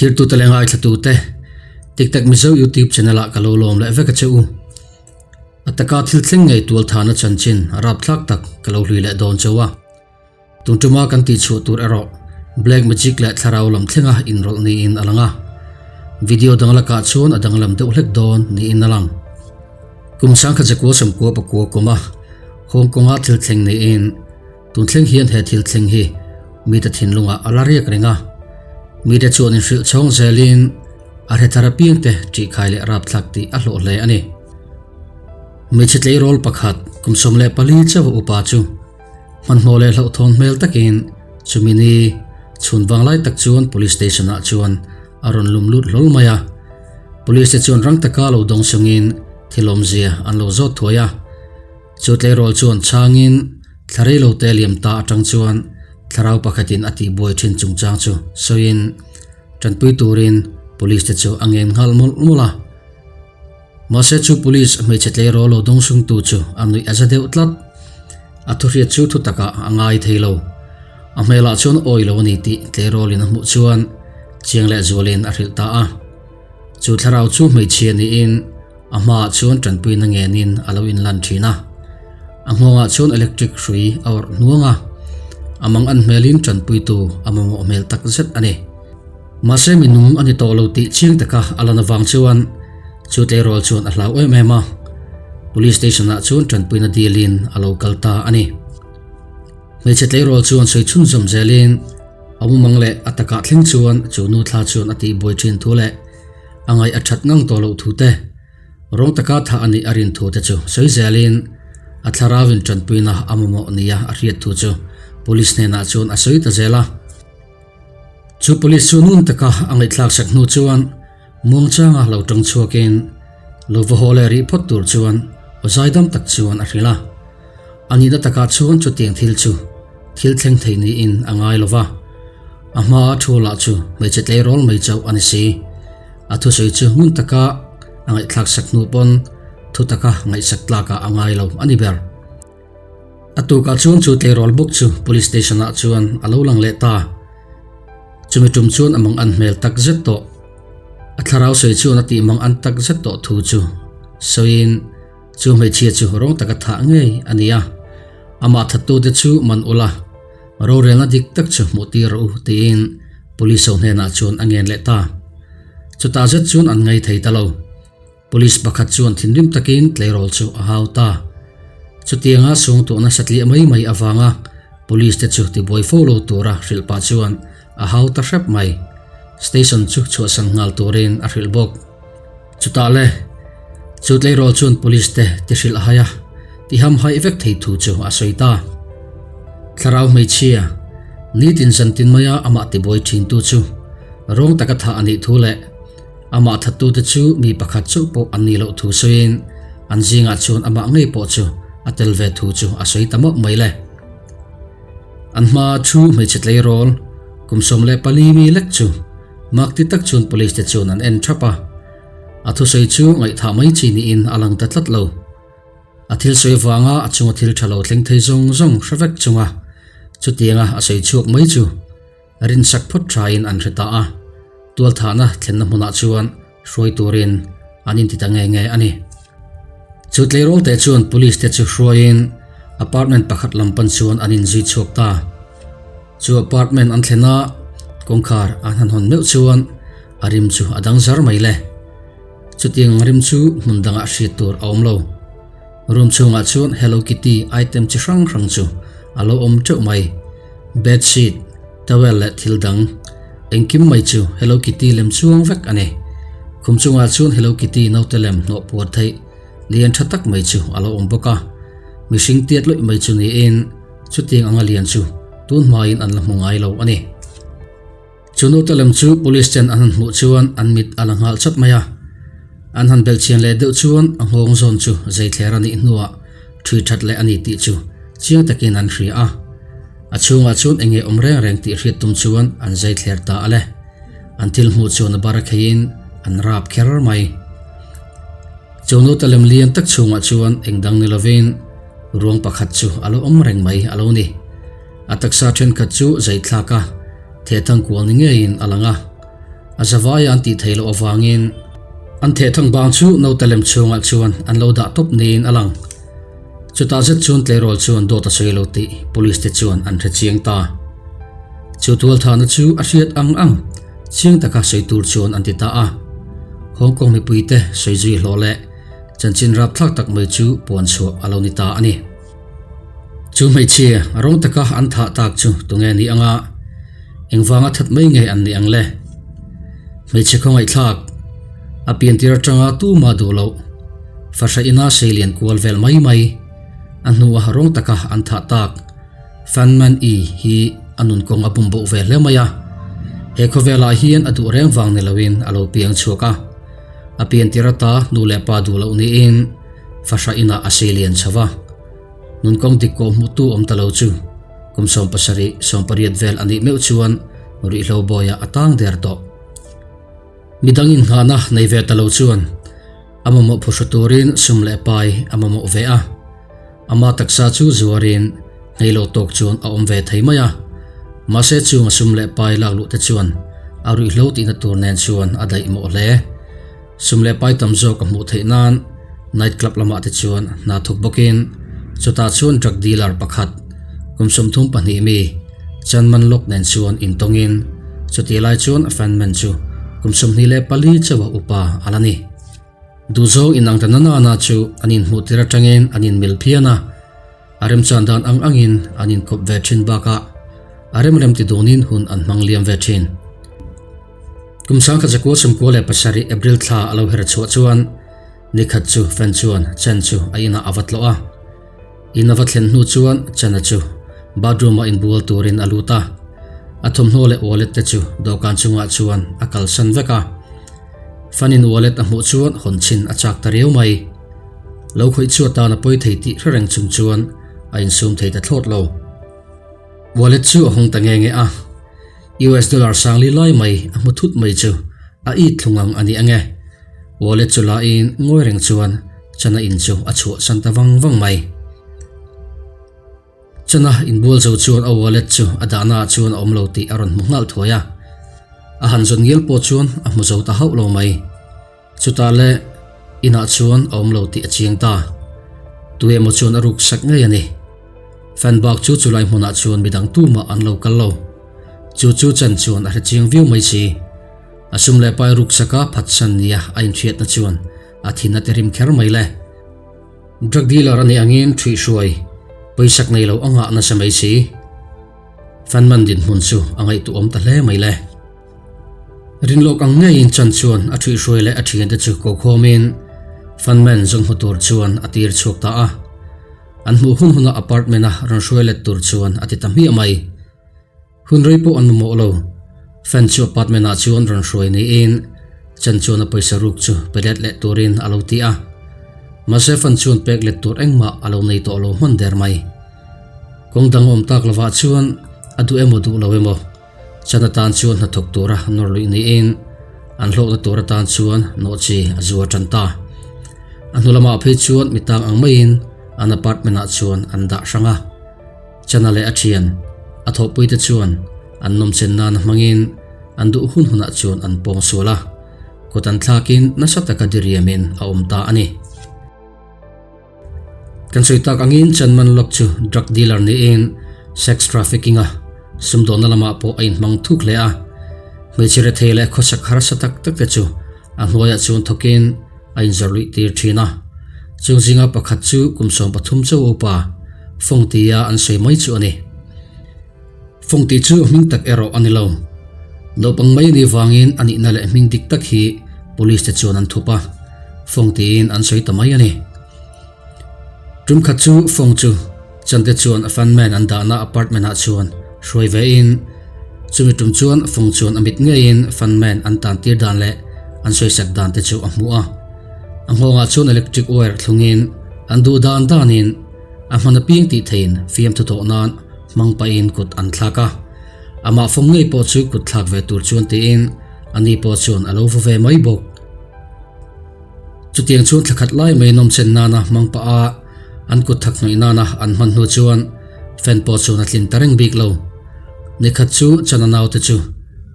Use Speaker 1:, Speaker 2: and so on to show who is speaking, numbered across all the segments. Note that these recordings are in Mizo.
Speaker 1: Thirtute leh ngaithlatute, Tiktak Mizo YouTube channel ah ka lo lawm leh vek a che u. A taka thil thleng ngei tual thana chanchin rapthlak tak ka lo hlui leh dawn chauh a. Tun tuma kan tihchhuah tur erawh Black Magic leh thlarau lam thlenga inrawlh niin a lang a. Video dang lakah chuan a danglam deuh hlek dawn niin a lang. Kum sangkhat zakua sawmkua pakua kuma Hong Kong-a thil thleng niin tun thleng hian he thil thleng hi mite thinlungah a la riak reng a. Mite chuan inhrilh chhawng zelin a hre thar apiangte ṭihkhai leh rapthlak tih a hlawh hle a ni. Hmeichhe tleirawl pakhat kum 14 chauh upa chu Hmanhmawh leh hlauhthawn hmel takin chumi ni chhun vanglai tak chuan Police Station ah chuan a rawn lum lut hlawl mai a. Police te chuan rang taka lo dawng sungin thil awmzia an lo zawt thuai a. Chu tleirawl chuan chhangin thla rei lo te liam ta atang chuan thlarau pakhatin a tihbuai thin chungchang chu sawiin tanpui turin Police te chu a ngen nghal mawlh mawlh a. Mahse chu police hmeichhe tleirawl lo dawng sungtu chu a nuih a za deuh tlat. A thuhriat chu thu takah a ngai thei lo. A hmelah chuan awi lo a ni tih tleirawlin a hmuh chuan chiang leh zualin a hrilh ta a. Chu thlarau chu hmeichhia niin a hmaah chuan tanpuina ngenin a lo inlan thin a. A nghawngah chuan electric hrui a awrh hnuang a, a mang an hmelin tanpuitu a mamawh hmel takzet a ni. Mahse mi nung a ni tawh lo tih chiang taka a lan avang chuan chu tleirawl chuan a hlau em em a, Police Station ah chuan tanpuina dilin a lo kal ta a ni. Hmeichhe tleirawl chuan sawi chhunzawm zelin a mumang leh a takah thleng chuan chu nu thla chuan a tihbuai thin thu leh a ngaih a that ngang tawh loh thu te, rawng taka thah a nih a rin thu te chu sawi zelin a thlarauin tanpuina a mamawh nia a hriat thu chu Police hnenah chuan a sawi ta zel a. Chu police chu nun taka a ngaihthlak sak hnu chuan muangchanga lo tawng chhuakin lo va haw leh rih phawt tur chuan aw zaidam tak chuan a hrilh a. A nihna takah chuan chutiang thil chu thil thleng thei niin a ngai lo va, a hmaa thu lah chu hmeichhe tleirawl mai chauh a ni si. A thusawi chu ngun taka a ngaihthlak sak hnu pawn thu taka ngaihsak tlakah a ngai lo a ni ber. A tukah chuan chu tleirawl bawk chu Police Station ah chuan a lo lang leh ta. Chumi tum chuan a mang an hmel tak zet tawh. A thlarau sawi chuan a tih mang an tak zet tawh thu chu sawiin chu hmeichhia chu rawng taka thah ngei a ni a. Amah thattute chu man ula, rorelna dik tak chu hmuh tir rawh u tiin Police ho hnenah chuan a ngen leh ta. Chutah zet chuan an ngei thei ta lo. Police pakhat chuan thinrim takin tleirawl chu a hau ta. Chutianga sungtuah nasa tliah mai mai avanga Police te chu tibuai fo lo tura hrilh pah chuan a hau ta hrep mai. Station chu chhuahsan nghal turin a hrilh bawk. Chutah le, chu tleirawl chuan Police te ti hrilh a hai a, ti hamhaih vek thei thu chu a sawi ta. Thlarau hmeichhia, nitin zantin maia amah tibuai thintu chu rawng taka thah a nih thu leh, Amah thattute chu mi pakhat chauh pawh an nih loh thu sawiin an zingah chuan amah ngei pawh chu a tel ve thu chu a sawi ta mawp mai le. An hma thu hmeichhe tleirawl kum 14 mi lek chu mak ti tak chuan police te chuan an en thap a, a thusawi chu ngaihthah mai chi niin a lang ta tlat lo. A thil sawi vanga a chunga thil tha lo thleng thei zawng zawng hre vek chunga chutianga a sawi chhuak mai chu Rinsak phawt thain an hre ta a, tualthahna thlenna hmunah chuan hruai turin an inti ta nge nge a ni. Chu tleirawl te chuan police te chu hruaiin apartment pakhat lam pan chuan an inzui chhuak ta. Chu apartment an thlen a, kawngkhar an han hawn meuh chuan a rim chu a dang zar mai le. Chutiang rim chu hmun dangah hriat tur a awm lo. Room chhungah chuan Hello Kitty item chi hrang hrang chu a lo awm teuh mai. Bed sheet, towel leh thil dang engkim mai chu Hello Kitty lem chuang vek a ni. Khum chungah chuan Hello Kitty naute lem hnawh puar theih lian tha tak mai chu a lo awm bawk a. Mihring tiat lawih mai chu niin chutiang anga lian chu tun hmain an la hmu ngai lo a ni. Chu naute lem chu police ten an han hmuh chuan an mit a la nghal chawt mai a. An han belhchian leh deuh chuan a nghawng zawn chu zeithler a nih hnuah ṭhui ṭhat leh a ni tih chu chiang takin an hria a. A chhungah chuan eng nge awm reng reng tih hriat tum chuan an zai thler ta a le. An thil hmuh chuan a bar kheiin an rap kher mai. Chu naute lem lian tak chhungah chuan eng dang ni lovin ruang pakhat chu a lo awm reng mai a lo ni. A taksa thenkhat chu zai thlak a, thehthang kual ni ngeiin a lang a. A zavaia an tih theih loh avangin an thehthang bang chu naute lem chhungah chuan an lo dah tawp niin a lang. Chutah zet chuan tleirawl chuan dawt a sawi lo tih police te chuan an hre chiang ta. Chu tualthahna chu a hriat ang ang chiang taka sawi tur chuan an ti ta a. Hong Kong mipuite sawi zui hlawh leh chanchin rapthlak tak mai chu puan chhuah a lo ni ta a ni. Chu hmeichhia rawng taka an thah tak chu tunge ni anga engvanga that mai nge an nih ang le? Hmeichhe khawngaihthlak a piantir atanga tumah duh loh fahra ina seilian kual vel mai mai a hnua rawng taka an thah tak Fan Man I hi a nun kawng a bum boh ve hle mai a. He khawvelah hian a duh reng vang ni loin a lo piang chhuak a. A piantir ata nu leh pa duh loh niin fahra inah a seilian chho va. Nun kawng dik kawh hmuhtu awm ta lo chu kum 70, 80 vel a nih meuh chuan ruihhlo bawiah a tang der tawh. Midang inngahna nei ve ta lo chuan a mamawh phuhru turin sum leh pai a mamawh ve a. Ama taksa chu zuarin nghei lo tawk chuan a awm ve thei mai a. Mahse chung a sum leh pai lak luh te chuan a ruihhlo tihna tur nen chuan a daih mawh hle. Sum leh pai tam zawk a hmuh theih nan night club lamah te chuan hna thawk bawkin chutah chuan drug dealer pakhat kum 32 mi Chan Man Lok nen chuan intawngin chutih lai chuan Fan Man chu kum 24 chauha upa a la ni. Duhzawng inang ta nana na chu an inhmuh tir atangin an inmil phian a, a remchan dan ang angin an inkawp ve thin bakah a remrem ti dunin hun an hmang liam ve thin. Kum 1997 April thla a lo her chhuah chuan nikhat chu Fan chuan Chen chu a inah a va tlawh a. In a va thlen hnu chuan Chen-a chu bathroom-ah inbual turin a lut a. A thawmhnaw leh wallet te chu dawhkan chungah chuan a kalsan vek a. Fan-in wallet a hmuh chuan hawn chhin a chak ta riau mai. Lo khawih chu atan a pawi thei tih hre reng chung chuan a insum thei ta thlawt lo. Wallet chu a hawng ta nge nge a. US dollar sangli lai mai a hmu thut mai chu a it thlung ang a ni ange. Wallet chu la in ngawi reng chuan Chana in chu a chhuahsan ta vang vang mai. Chana inbual zo chuan a wallet chu a dahna ah chuan a awm lo tih a rawn hmu nghal thuai a. A han zawn ngial pawh chuan a hmu zo ta hauh lo mai. Chutah le inah chuan a awm lo tih a chiang ta. Tu emaw chuan a ruk sak ngei a ni. Fan bak chu chulai hmunah chuan midang tumah an lo kal lo. Chu chu chan chuan a hre chiang viau mai si. A sum leh pai ruk saka phatsan nia a inhriatna chuan a thin a ti rim kher mai le. Drug dealer a nih angin ṭhuihhruai pawisak nei lo a ngah nasa mai si. Fan man dinhmun chu a ngaihtuahawm ta hle mai le. Rinlawk ang ngeiin chan chuan a ṭhuihhruai leh a ṭhiante chu kokhawmin Fan man zawng hmu tur chuan a tir chhuak ta a. An hmuh hun huna apartment a rawn hruai let tur chuan a ti ta hmiah mai. Hun rei pawh an mamawh lo. Fan chu apartment ah chuan rawn hruai niin Chan chuan a pawisa ruk chu pe let leh turin a lo ti a. Mahse Fan chuan pek let tur engmah a lo nei tawh lo hman der mai. Kawng dang awm tak lovah chuan a duh emaw duh lo emaw Chan atan chuan hnathawk tura nawr luih niin an hlawkna tur atan chuan nawhchi a zuar tan ta. A hnu lamah phei chuan mi tang ang maiin an apartment ah chuan an dah hrang a. Chana leh a thian, a thawhpuite chuan an nawmchen nana hmangin an duh hun hunah chuan an pawng sual a, kut an thlakin nasa taka diriamin a awm ta a ni. Kan sawi tak angin Chan Man Lok chu drug dealer niin sex trafficking a sumdawnna lamah pawh a inhmang thuk hle a. Hmeichhe rethei leh khawsak harsa tak tak te chu a hnuaiah chuan thawkin a inzawrh luih tir thin a. Chung zinga pakhat chu kum 13 chauh upa Fong tia an sawi mai chu a ni. Fong tih chu hming tak erawh a ni lo. Naupang mai anih vangin a nihna leh hming dik tak hi police te chuan an thup a, Fong tiin an sawi ta mai a ni. Tum khat chu Fong chu Chante chuan a fan man an dahna apartment ah chuan hruai ve in, chumi tum chuan Fong chuan a mit ngeiin fan man an tan tir dan leh an sawisak dan te chu a hmu a. A nghawngah chuan electric wire thlungin an duh dan danin a hman apiang tih theiin fiamthu thawh nan hmang pahin kut an thlak a. Amah fawm ngei pawh chu kut thlak ve tur chuan tiin ani pawh chuan a lo va ve mai bawk. Chutiang chuan thla khat lai mai nawmchen nana hmang pah a, an kut thak hnawih nana an hman hnu chuan fan pawh chuan a tlin ta reng bik lo. Nikhat chu Chana naute chu.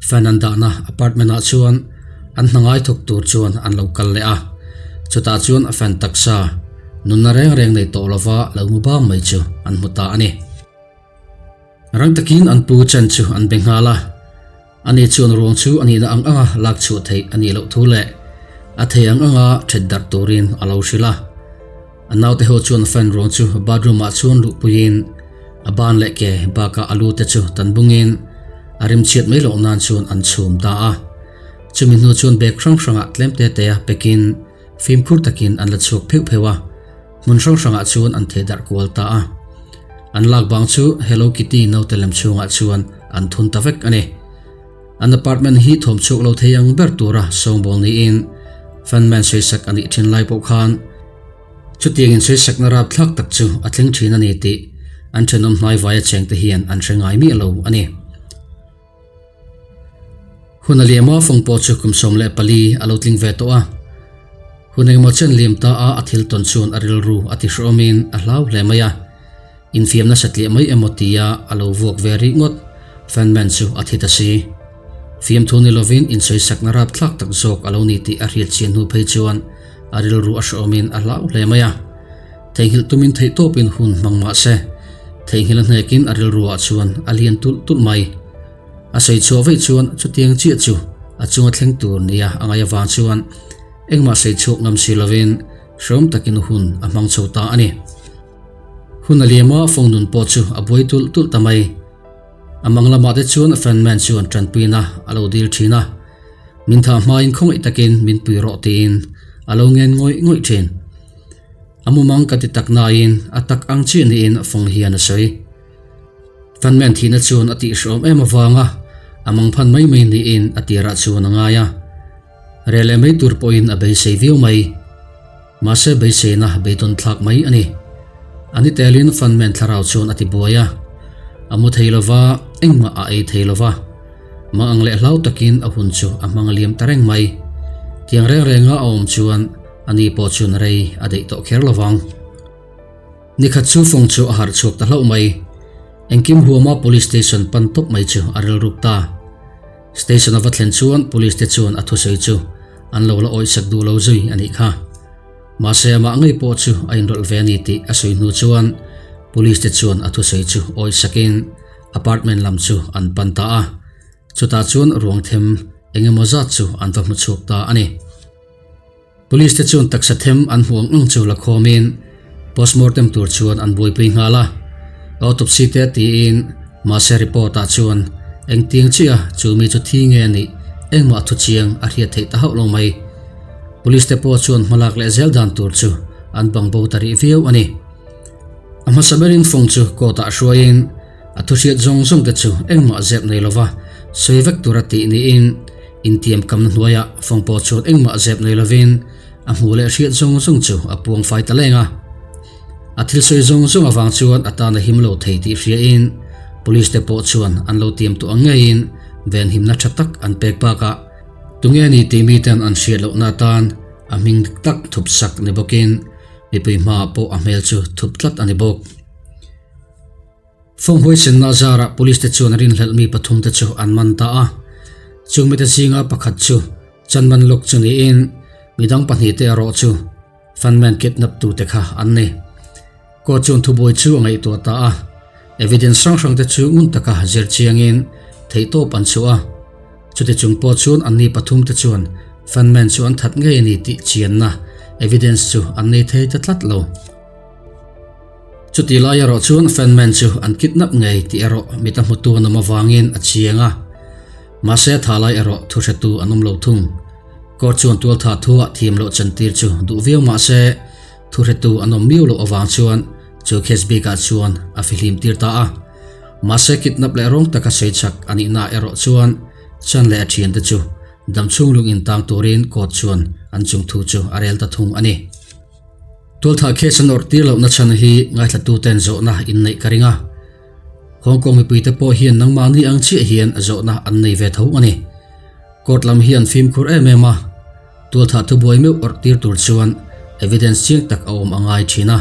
Speaker 1: Fan an dahna apartment ah chuan an hna ngai thawk tur chuan an lo kal leh a, chutah chuan fan taksa nunna reng reng nei tawh lova lo mu bang mai chu an hmu ta a ni. Rang takin an pu Chen chu an be nghal a, ani chuan ruang chu a nihna ang anga lak chhuah theih a nih loh thu leh a thei ang anga ṭhet darh turin a lo hrilh a. A naute ho chuan fan ruang chu bathroom ah chuan luhpuiin a ban leh ke bakah a lu te chu tan bungin a rimchhiat mai loh nan chuan an chhum ta a. Chumi hnu chuan bag hrang hrangah tlem te te a pekin fimkhur takin an la chhuak pheuh pheuh a, hmun hrang hrangah chuan an theh darh kual ta a. An lak bang chu Hello Kitty naute lem chhungah chuan an thun ta vek a ni. An apartment hi thawm chhuak lo thei ang ber tura sawngbawl niin Funman sawisak a nih thin lai pawh khan chutiangin sawisakna rapthlak tak chu a thleng thin a ni tih an thenawm hnaivaia chengte hian an hre ngai miah lo a ni. Hun a liam a, fawng pawh chu kum 14 a lo tling ve tawh a. Hun engemaw chen liam ta a, a thil tawn chuan a rilru a ti hrehawmin a hlau hle mai a. Infiam nasa tliah mai emaw tia a lo vuak ve rih ngawt, Feynman chu a thi ta si. Fiamthu ni lovin insawisakna rapthlak tak zawk a lo ni tih a hriat chian hnu phei chuan a rilru a hrehawmin a hlau hle mai a. Theihnghilh tumin theihtawpin hun hmang mah se, theihnghilh a hnekin a rilruah chuan a lian tulh tulh mai. A sawi chhuah veih chuan chutiang chiah chu a chunga thleng tur nia a ngaih avang chuan engmah sawi chhuak ngam si lovin hrehawm takin hun a hmang chho ta a ni. Hun a liam a, phone nun pawh chu a buai tulh tulh ta mai. A mang lamah te chuan Feynman chuan tanpuina a lo dil thin a, min thah hmain khawngaih takin min pui rawh tiin a lo ngen ngawih ngawih thin. A mumang ka ti tak nain a tak ang chiah niin Fong hian a sawi. Feynman thihna chuan a tihhrehawm em avanga a mangphan mai mai niin a tirah chuan a ngai a. Reh leh mai tur pawhin a beisei viau mai. Mahse beiseina beidawn thlak mai a ni. A ni telin Funman thlarau chuan a ti buai a. A mu thei lova, engmah a ei thei lova. Mang ang leh hlau takin a hun chu a hmang liam ta reng mai. Tiang reng renga a awm chuan a ni pawh chuan rei a daih tawh kher lovang. Nikhat chu fawng chu a harh chhuak ta hlauh mai. Engkim huama Police Station pan tawp mai chu a rilruk ta. Station a va thlen chuan Police te chuan a thusawi chu an lo la awihsak duh lo zui a nih kha. Mahse amah ngei pawh chu a inrawlh ve a ni tih a sawi hnu chuan Police te chuan a thusawi chu awihsakin apartment lam chu an pan ta a. Chutah chuan ruang them eng emaw zat chu an va hmu chhuak ta a ni. Police te chuan taksa them an hmuh ang ang chu la khawmin postmortem tur chuan an buaipui nghal a, autopsy te tiin mahse report ah chuan engtiang chiah chu mi chu thi nge anih engmah thu chiang a hriat theih ta hauh lo mai. Police te pawh chuan hmalak leh zel dan tur chu an bang bo ta rih viau a ni. A hmasa berin fawng chu court ah hruaiin A thuhriat zawng zawng te chu engmah zep nei lova sawi vek tura tih niin intiam kamna hnuaiah fawng pawh chuan engmah zep nei lovin a hmuh leh hriat zawng zawng chu a puang fai ta leng a. A thil sawi zawng zawng avang chuan a tan a him lo thei tih hriain police te pawh chuan an lo tiam tawh ang ngeiin venhimna tha tak an pek bakah tunge ni tih miten an hriat lohna atan a hming dik tak thup sak ni bawkin mipui hmaah pawh a hmel chu thup tlat a ni bawk. Fawng huaisenna zarah police te chuan rinhlelh mi pathum te chu an man ta a. Chung mite zinga pakhat chu Chanman Lok chu niin midang pahnih te erawh chu Funman kidnap tu te kha an ni. Court chuan thubuai chu a ngaihtuah ta a. Evidence hrang hrang te chu ngun taka zir chiangin theihtawp an chhuah a. Chuti chung pawh chuan anni pathum te chuan Funman chu an that ngei a ni tih chianna evidence chu an nei thei ta tlat lo. Chuti lai erawh chuan Feynman chu an kidnap ngei tih erawh mit a hmutu an awm avangin a chiang a. Mahse a tha lai erawh thu hretu an awm lo thung. Court chuan tualtha thuah thiam loh chantir chu duh viau mahse thu hretu an awm miau loh avang chuan chu case bikah chuan a fihlim tir ta a. Mahse kidnap leh rawng taka sawi chak a nihna erawh chuan Chan leh a thiante chu damchhung lung intang turin court chuan an chungthu chu a rel ta thung a ni. Tualthah case an awrh tir lohna chhan hi ngaithlatuten zawhna in neih ka ring a. Hong Kong mipuite pawh hian nangmahni ang chiah hian zawhna an nei ve tho a ni. Court lam hi an fimkhur em em a, tualthah thubuai meuh awrh tir tur chuan evidence chiang tak a awm a ngai thin a.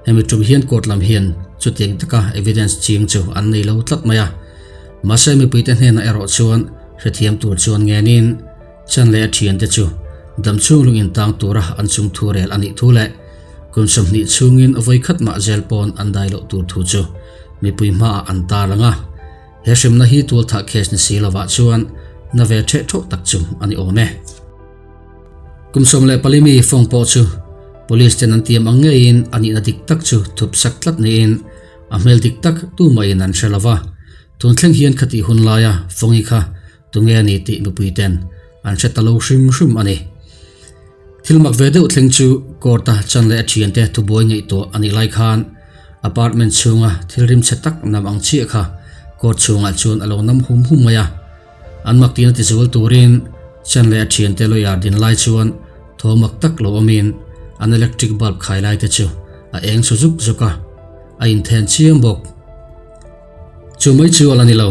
Speaker 1: Hemi tum hian court lam hian chutiang taka evidence chiang chu an nei lo tlat mai a. Mahse mipuite hnenah erawh chuan. hrethiam tur chuan ngenin Chan leh a thiante chu damchhung lung intang tura an chung thu rel a nih thu leh kum 20 chhungin vawikhat mah zel pawn an dai loh tur thu chu mipui hmaah an tarlang a. He hremna hi tualthah case ni si lovah chuan na ve ṭheh ṭhawh tak chu a ni awm e. Kum 14 mi Fong pawh chu Police ten an tiam ang ngeiin a nihna dik tak chu thup sak tlat niin a hmel dik tak tumahin an hre lova. Tun thleng hian khatih hun laia Fongi kha Tunge a ni tih mipui ten an hre ta lo hrim hrim a ni. Thil mak ve deuh thleng chu court a chan leh a thiante thubuai ngaihtuah a nih lai khan apartment chhunga thil rim chhe tak nam ang chiah kha court chhungah chuan a lo nam hum hum mai a. An mak tihna tizual turin chan leh a thiante lawyer din lai chuan thaw mak tak lo awmin an electric bulb khai lai te chu a eng chhu zuk zuk a, a inthen chiam bawk. Chu mai chu a la ni lo.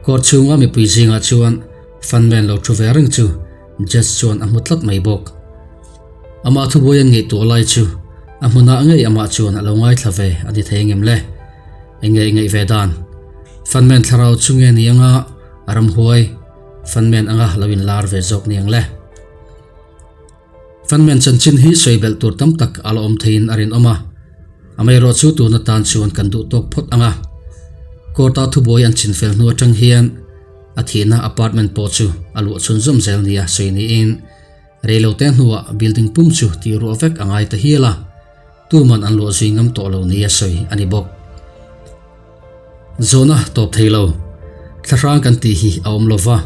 Speaker 1: Court chhunga mipui zingah chuan Funman lo thu ve reng chu Judge chuan a hmu tlat mai bawk. Amah thubuai an ngaihtuah lai chu a hmunah ngei amah chuan a lo ngaithla ve a ni thei engem le? Enge i ngaih ve dan? Funman thlarau chu nge ni anga a ramhuai Funman anga lo inlar ve zawk ni ang le? Funman chanchin hi sawi belh tur tam tak a la awm theiin a rinawm a, amaherawh chu tun atan chuan kan duh tawk phawt ang a. Court-a thubuai an chinfel hnu atang hian a thihna apartment pawh chu a luah chhunzawm zel nia sawi niin reilote hnuah building pum chu tih ruah vek a ngai ta hial a, tuman an luah zui ngam tawh lo nia sawi a ni bawk. Zawhna tawp thei lo. Thlahrang kan tih hi a awm lo va,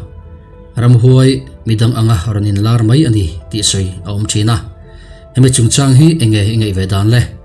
Speaker 1: ramhuai midang anga rawn inlar mai a ni tih sawi a awm thin a. Hemi chungchang hi enge i ngaih ve dan le?